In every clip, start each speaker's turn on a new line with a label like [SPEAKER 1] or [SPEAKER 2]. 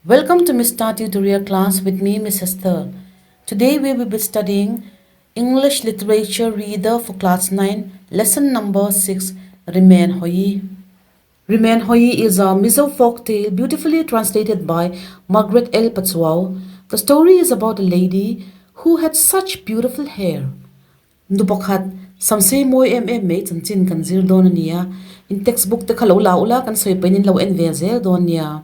[SPEAKER 1] Welcome to Mr. Tutorial class with me, Miss Esther. Today we will be studying English Literature Reader for Class 9, Lesson number 6, Remain Hoi. Remain Hoi is a Mizo folk tale beautifully translated by Margaret L. Pachuau. The story is about a lady who had such beautiful hair. Nu pakhat, Samsei mawi em em mai chanchin kan zir dawn a nia. In textbook te kha lo la ula kan sawi pahin in lo en ve zel dawn nia.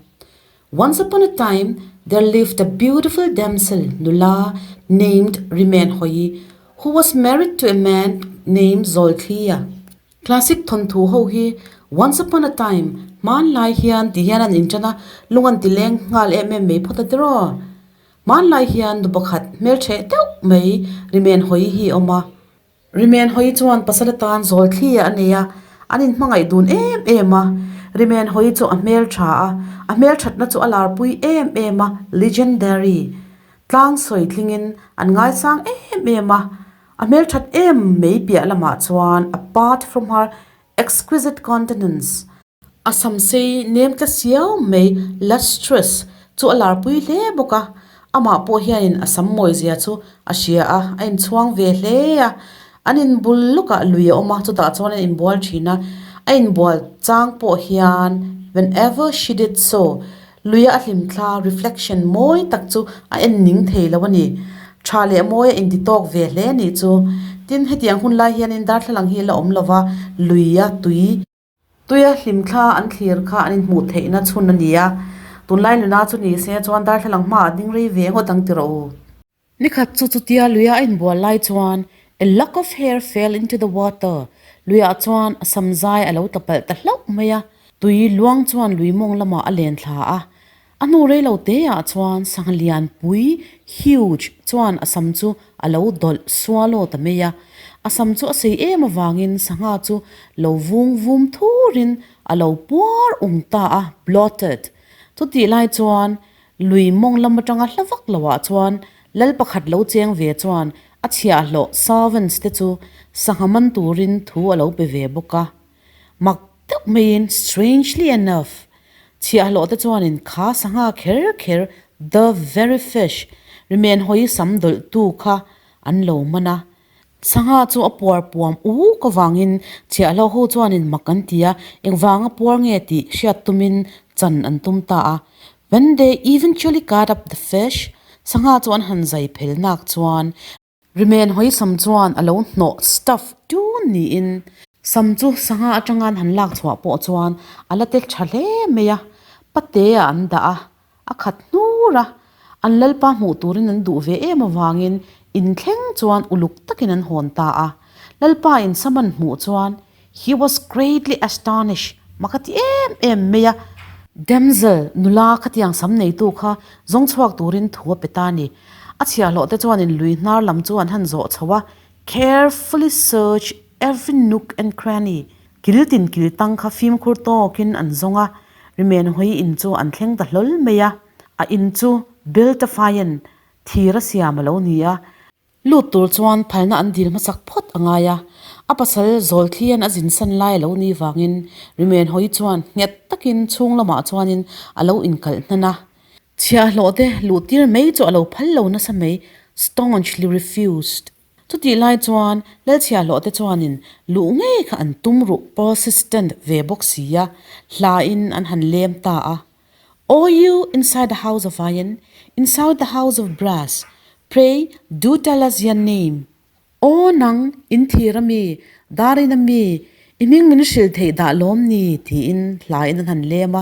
[SPEAKER 1] Once upon a time, there lived a beautiful damsel, nula, named Rimenhawi, who was married to a man named Zawlthlia. Classic thawnthu ho hi Once upon a time, hmanlai hian ti hian an inṭan a, lung an ti leng nghal em em mai phawt a tiraw? Hmanlai hian nu pakhat hmelṭheh deuh mai Rimenhawi hi a awm a. Rimenhawi chuan pasal atan zawl thli a nei a, an inhmangaih dun em em a. Rimenhawi chu a hmelṭha a, a hmelṭhatna chu a larpui em em a, legendary. Tlang sawi thlingin an ngaisang em em a, a hmelṭhat em mai piah lamah chuan apart from her exquisite countenance, A samsei nem tla siau mai lustrous chu a larpui hle bawk a, amah pawh hianin a sam mawizia chu a hria a, a inchhuang ve hle a, an inbul lawkah lui a awm a, chutah chuan a inbual thin a, a inbual chang pawh hian whenever she did so luia a hlimthla reflection mawi tak chu a en ning thei lo a ni. Tha leh mawi a inti tawk ve hle a nih chu. Tin, hetiang hun lai hianin darthlalang hi a la awm lo va, luia tui. Tuia hlimthla an thlir kha an inhmuh theihna chhun a ni a, tunlai nuna chu ni se chuan darthlalang hmaah ding rei ve ngawt ang ti rawh u. Nikhat chu chutia luia a inbual lai chuan a lock of hair fell into the water, luiah chuan a sam zai a lo tla palh ta hlauh mai a, tui luang chuan lui mawng lamah a len thla a, A hnu rei lo te ah chuan sangha lian pui, huge, chuan a sam chu a lo dawlh swallow ta mai a. A sam chu a sei em avangin sangha chu lo vung vum thurin a lo puar ung ta a, bloated. Chutih lai chuan lui mawng lam atanga hla vak lo ah chuan lal pakhat lo cheng ve chuan a chhiahhlawh, servants, te chu sangha man turin thu a lo pe ve bawk a. Mak deuh maiin, strangely enough, chhiahhlawh te chuanin kha sangha kher kher, the very fish, rimen hawi sam dawlh tu kha an lo man a. Sangha chu a puar puam uk avangin chhiahhlawh ho chuanin mak an ti a, engvanga puar nge tih hriat tumin chan an tum ta a. When they eventually cut up the fish, sangha chu an han zai phel nak chuan, Rimen hawi sam chuan a lo hnawh stuff tun niin sam chu sangha atanga an han lak chhuah pawh chuan a la tel tha hle mai a, pate ah an dah a, a khat hnur a, an lalpa hmuh turin an duh ve em avangin inthleng chuan uluk takin an hawn ta a, lalpa in sam an hmuh chuan He was greatly astonished, mak a ti em em mai a. Damsel, nula khatiang sam neitu kha zawng chhuak turin thu a pe ta a ni. A chhiahhlawh te chuanin lui hnar lam chu an han zawh chho a, carefully search every nook and cranny, kil tin kil tang kha fimkhur tawkin an zawng a, rimen hawi in chu an thleng ta hlawl mai a. A in chu built of iron, thir a siam a lo ni a. Lut tur chuan phalna an dil hmasak phawt a ngai a, a pasal Zawlthlian a zin san lai a lo ni vangin Rimenhawi chuan nghet takin chhung lamah chuanin a lo inkalh hnan a. Chhiahhlawh te luh tir mai chu a lo phal lo nasa mai, staunchly refused. Chutih lai chuan Lalchhiahhlawh te chuanin luh ngei kha an tum ruh persistent ve bawk si a, hlain an han lem ta a. O you inside the house of iron, inside the house of brass, pray do tell us your name. Aw nang, in thir a mi, dar in a mi, i hming min hrilh theih dah lawm ni? tiin hla in an han lem a,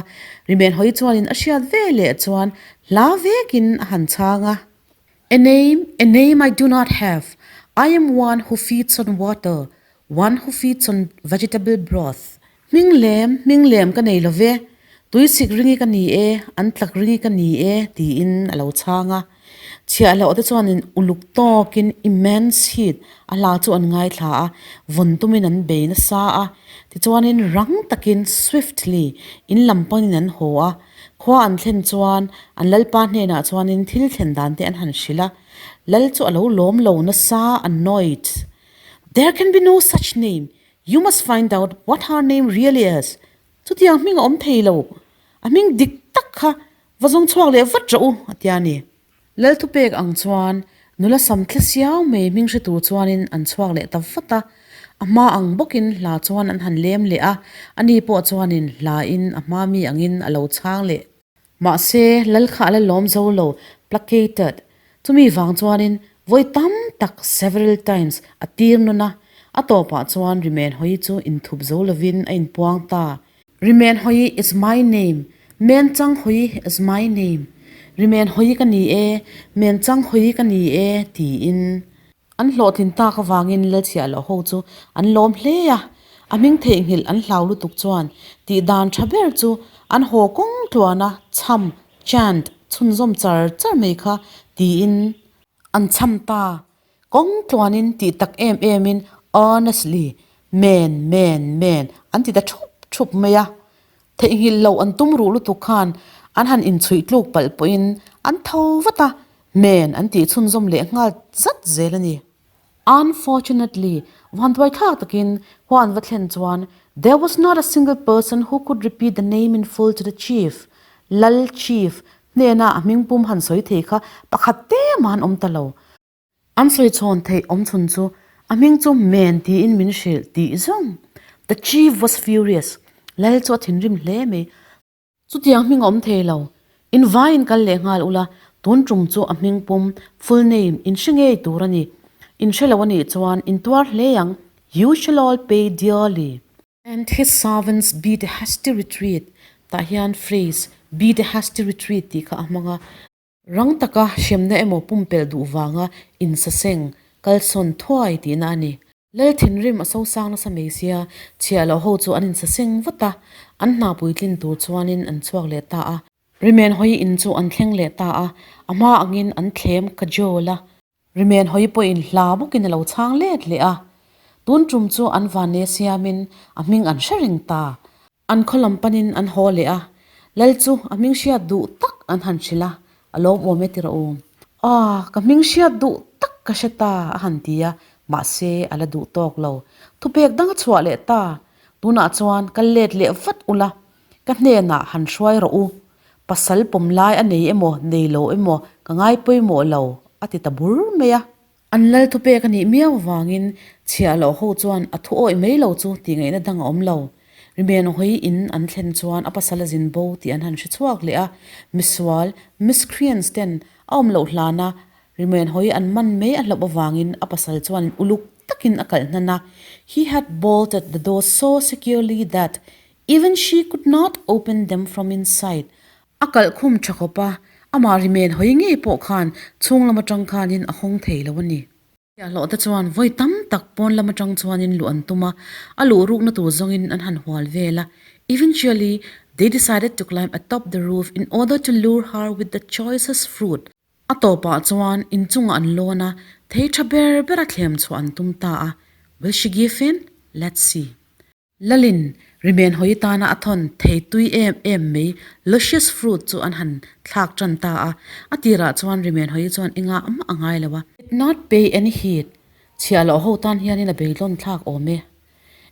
[SPEAKER 1] Rimen hawi chuanin a hriat ve leh chuan hla vekin a han chhang a. A name, a name I do not have, I am one who feeds on water, one who feeds on vegetable broth. Hming lem, hming lem ka nei lo ve, tui chhik ringi ka ni e, an tlak ringi ka ni e, tiin a lo chhang a. Chhiahhlawh te chuanin uluk tawkin immense heat a hla chu an ngaithla a, vawn tumin an bei nasa a. Tichuanin rang takin, swiftly, in lam panin an haw a. Khua an thlen chuan an lalpa hnenah chuanin thil thlen dan te an han hrilh a, lal chu a lo lawm lo nasa, annoyed. There can be no such name, you must find out what her name really is. Chutiang hming a awm thei lo, a hming dik tak kha Va zawng chhuak leh vat rawh u, a ti a ni. Lal thupek ang chuan nula sam tle siau mai hming hre tur chuanin an chhuak leh ta vat a. A hma ang bawkin hla chuan an han lem leh a, ani pawh chuanin hla in a hma mi angin a lo chhang leh. Mahse, lal kha a la lawm zo lo, placated. Chumi vang chuanin vawi tam tak, several times, a tir nawn a, a tawpah chuan Rimen Hawi chu inthup zo lovin a inpuang ta. Rimen Hawi is my name, Men Chang Hawi is my name, Rimen Hawi ka ni e, Men Chang Hawi ka ni e, tiin. An hlawhtlin tak avangin Lalchhiah loh ho chu an lawm hle a, a hming theihnghilh an hlau lutuk chuan tih dan tha ber chu an haw kawng tluana chham, chant, chhunzawm char char mai kha tiin an chham ta. Kawng tluanin tih tak em emin earnestly, men, men, men an ti ta thup thup mai a. Theihnghilh loh an tum ruh lutuk khan an han inchhuih tluk palh pawhin an tho vat a, men an tih chhunzawm leh nghal zat zel a ni. Unfortunately, vanduai thlak takin huan va thlen chuan there was not a single person who could repeat the name in full to the chief, Lal, chief, hnena a hmingpum han sawi thei kha pakhat te mah an awm ta lo. An sawi chhawn theih awm chhun chu a hming chu Men tiin min hrilh tih zawng. The chief was furious. Lal chu a thinrim hle mai. Chutiang hming a awm thei lo. In vaiin kal leh nghal ula, tun tum chu a hming pum, full name, in hre ngei tur a ni. In hre lo a nih chuan in tuar hle ang, you shall all pay dearly. And his servants beat a hasty retreat tah hian phrase beat a hasty retreat tih kha a hmang a. Rang taka hremna emaw pumpelh duh vanga insaseng, kalsawn thuai tihna a ni. Lal thinrim a sosang nasa mai sia, chhiah loh ho chu an insaseng vat a, an hna puitlin tur chuanin an chhuak leh ta a. Rimen hawi in chu an thleng leh ta a, a hma angin an thlem cajole a. Rimen hawi pawhin hla bawkin a lo chhang let leh a, tun tum chu an vanne siamin a hming an hre reng ta. An khaw lam panin an haw leh a, Lal chu a hming hriat duh tak an han hrilh a, a lawmawm e tirh a awm. Aw, ka hming hriat duh tak ka hre ta, a han ti a, mahse a la duh tawk lo. Thupek dang a chhuah leh ta, tunah chuan kal let leh vat ula, ka hnenah han hruai rawh u. Pasal pawm lai a nei emaw nei lo emaw ka ngai pawimawh lo, a ti ta bur mai a. An lal thupek a nih miau avangin chhiah loh ho chuan a thu awih mai lo chu tih ngaihna dang a awm lo. Rimen hawi in an thlen chuan a pasal a zin bo tih an han hre chhuak leh a, misual, miscreants, ten a awm loh hlana Rimen hawi an man mai a hlauh avangin a pasal chuan uluk takin a kalh hnan a, He had bolted the door so securely that even she could not open them from inside. A kalh khum tha khawp a, amah rimen hawi ngei pawh khan chhung lam atang khanin a hawng thei lo a ni. Chhiahhlawh te chuan vawi tam tak pawn lam atang chuanin luh an tum a, a luh rukna tur zawngin an han hual vel a. Eventually, they decided to climb atop the roof in order to lure her with the choicest fruit. A tawpah chuan inchungah an lawn a, thei tha ber bera thlem chhuah an tum ta a. Will she give in? Let's see. Lalin rimen hawi tana a thawn thei tui em em mai luscious fruit chu an han thlak tan ta a, a tirah chuan rimen hawi chuan engah mah a ngai lo a. Did not pay any heed, chhiah loh ho tan hianin a beidawn thlak awm e.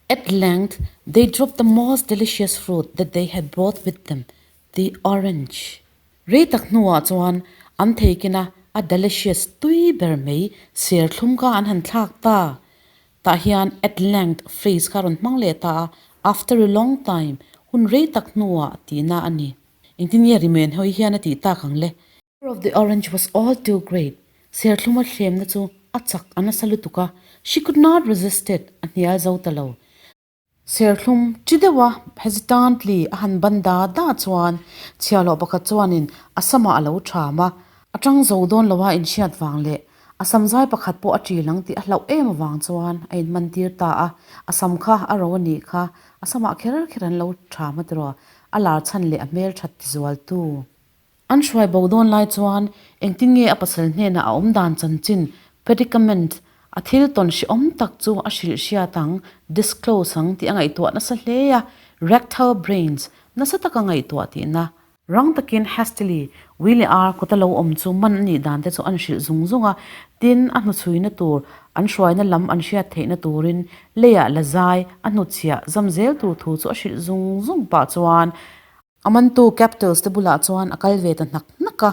[SPEAKER 1] At length they dropped the most delicious fruit that they had brought with them, the orange. Rei tak hnuah chuan an theikin a a delicious tui ber mai serthlum kha an han thlak ta. Tah hian at length phrase kha rawn hmang leh ta a, after a long time, hun rei tak hnuah tihna a ni. Engtin nge rimen hawi hian a tih tak ang le? The of the orange was all too great, serthluma thlemna chu a chak a nasa lutuk a, she could not resist it, a hnial zo ta lo. Serthlum chi deuha hesitantly a han ban da da chuan chhiahhlawh pakhat chuanin a samah a lo ṭham a, a ṭang zo dawn loa inhriat vang leh a sam zai pakhat pawh a ṭil ang tih a hlauh em avang chuan a inman tir ta a, a sam kha a ro a nih kha, a samah kher kher an lo ṭham a tiraw, a lar chhan leh a hmelṭhat tizualtu. An hruai bo dawn lai chuan engtin nge a pasal hnenah a awm dan chanchin, predicament, a thil tawn hrehawm tak chu a hrilh hriat ang, disclose ang tih a ngaihtuah nasa hle a, racked her brains, nasa taka ngaihtuah tihna. Rang takin hastily, ui leh ar kawta lo awm chu man a nih dan te chu an hrilh zung zung a, tin a hnuchhuina tur, an hruaina lam an hriat theihna turin leiah la zai, a hnutchhiah zam zel tur thu chu a hrilh zung zung pah chuan. A mantu captors te bulah chuan a kal ve ta hnak hnak a.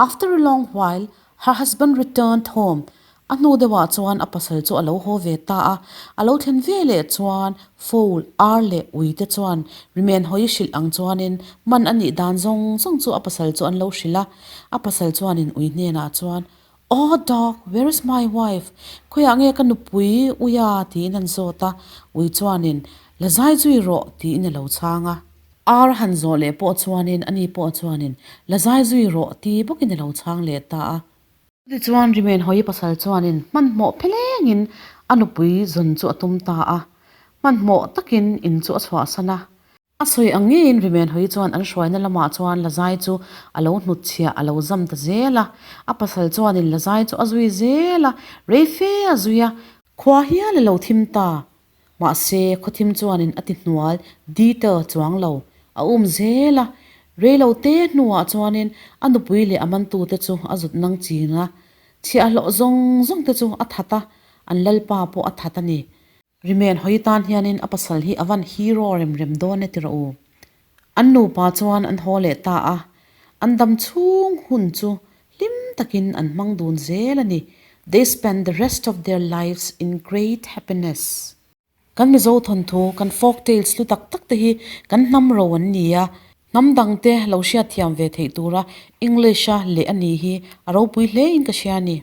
[SPEAKER 1] After a long while, her husband returned home. A hnu deuhah chuan a pasal chu a lo haw ve ta a. A lo thlen ve leh chuan fowl, ar leh ui te chuan rimen hawi hrilh ang chuanin man a nih dan zawng zawng chu a pasal chu an lo hrilh a. A pasal chuanin ui hnenah chuan, Oh dog, where is my wife? Khawiah nge ka nupui uia? tiin an zawt a. Ui chuanin, La zai zui rawh, tiin a lo chhang a. Ar han zawh leh pawh chuanin ani pawh chuanin, La zai zui rawh, ti bawkin a lo chhang leh ta a. Chutichuan Rimenhawi pasal chuanin hmanhmawh phelengin a nupui zawn chu a tum ta a. Hmanhmawh takin in chu a chhuahsan a. A sawi ang ngeiin Rimenhawi chuan an hruaina lamah chuan Lazai chu a lo hnutchhiah a lo zam ta zel a. A pasal chuanin Lazai chu a zui zel a, rei fe a zui a. Khua hial a lo thim ta. Mahse, khawthim chuanin a ti hnual detail chuang lo. A um zel a. Rei lo te hnuah chuanin a nupui leh a mantute chu a zut nang chin a. Chhiahhlawh zawng zawng te chu a that a, an lalpa pawh a that a ni. Rimen hawi tan hianin a pasal hi a van hero rem rem dawn e ti rawh u. An nupa chuan an haw leh ta a, an dam chhung hun chu hlim takin an hmang dun zel a ni, they spent the rest of their lives in great happiness. Kan Mizo thawnthu, kan folk tales hlu tak tak te hi kan hnam ro an ni a, hnam dangte lo hriatthiam ve theih tura English-a leh a ni hi a ropui hle in ka hria a ni.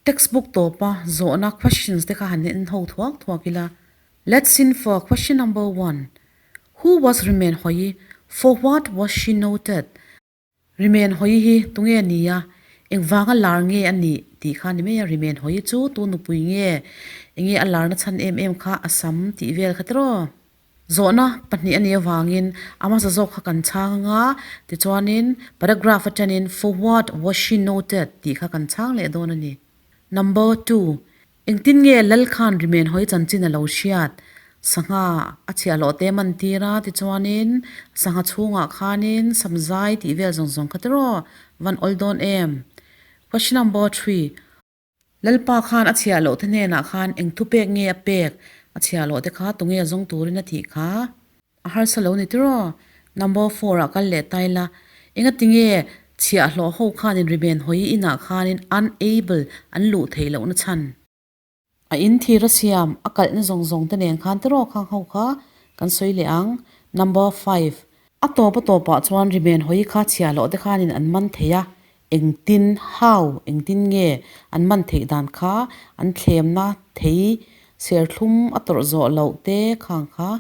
[SPEAKER 1] Textbook tawpa zawhna questions te kha han en ho thuak thuak ila. Let's in for question number one, Who was Rimen Hawi? For what was she noted? Rimen Hawi hi tunge ni a, engvanga lar nge a nih tih kha ni mai a, Rimen Hawi chu tu nupui nge, enge a larna chhan em em kha a sam tih vel kha tiraw? Zawhna pahnih a nih avangin a hmasa zawk kha kan chhang anga, tichuanin paragraph atangin For what was she noted? tih kha kan chhang leh dawn a ni. Number two, Engtin nge Lal khan rimen hawi chanchin a lo hriat? Sangha a chhiahhlawh te man tir a, tichuanin sangha chhungah khanin samzai tih vel zawng zawng kha tiraw van awl dawn em? Question number three, Lalpa khan a chhiah loh te hnenah khan eng thu pek nge a pek? A chhiah loh te kha tunge a zawng turin a tih kha? A harsa lo ni tiraw? Number four ah kal leh tai la. Engati nge chhiahhlawh ho khanin rimen hawi inah khanin unable an luh theih lohna chhan? A in thir a siam, a kalhna zawng zawng te nen khan tiraw khang ho kha kan sawi leh ang. Number five. A tawp a tawpah chuan rimen hawi kha chhiah loh te khanin an man thei a, Engtin, how, engtin nge an man theih dan kha an thlemna thei serthlum a tawrh zawh loh te khang kha.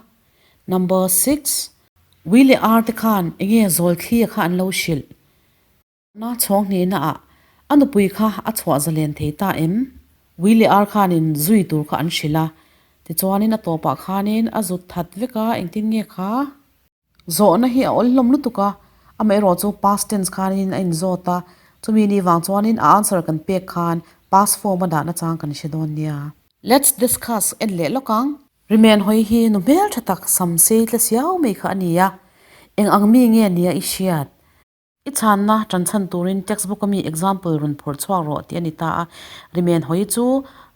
[SPEAKER 1] Number six. Ui leh ar te khan enge zawl thli a kha an lo hrilh. Na chhawng hnihna ah a nupui kha a chhuah zalen thei ta em? Ui leh ar khanin zui tur kha an hrilh a, tichuanin a tawpah khanin a zut that vek a, engtin nge kha? Zawhna hi a awl hlawm lutuk a, amaherawh chu past tense khanin a inzawt a, chumi ni vang chuanin a answer kan pek khan past form a dahna chang kan hre dawn nia. Let's discuss en leh lawk ang. Rimen hawi hi nu hmel tha tak sam sei tla siau mai kha a ni a, eng ang mi nge nia i hriat? I chhanna tan chhan turin textbook ami example rawn phawrh chhuak rawh tih a ni ta a. Rimen hawi chu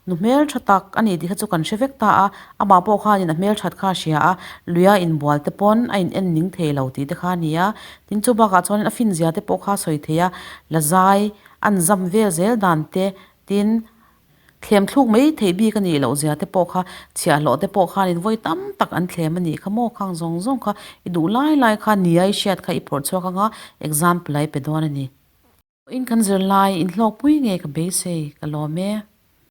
[SPEAKER 1] nu hmeltha tak a ni tih kha chu kan hre vek ta a, amah pawh khanin a hmelthat kha a hria a, luia inbual te pawn a in en ning thei lo tih te kha a ni a. Tin chu bakah chuanin a finzia te pawh kha a sawi thei a, lazai an zam vel zel dan te tin Thlem thluk mai theih bik a nih loh zia te pawh kha chhiahhlawh te pawh khanin vawi tam tak an thlem a nih kha maw khang zawng zawng kha i duh lai lai kha nia i hriat kha i phawrh chhuak anga example a i pe dawn a ni. In kan zirlai inhlawkpui nge ka beisei ka lawm e.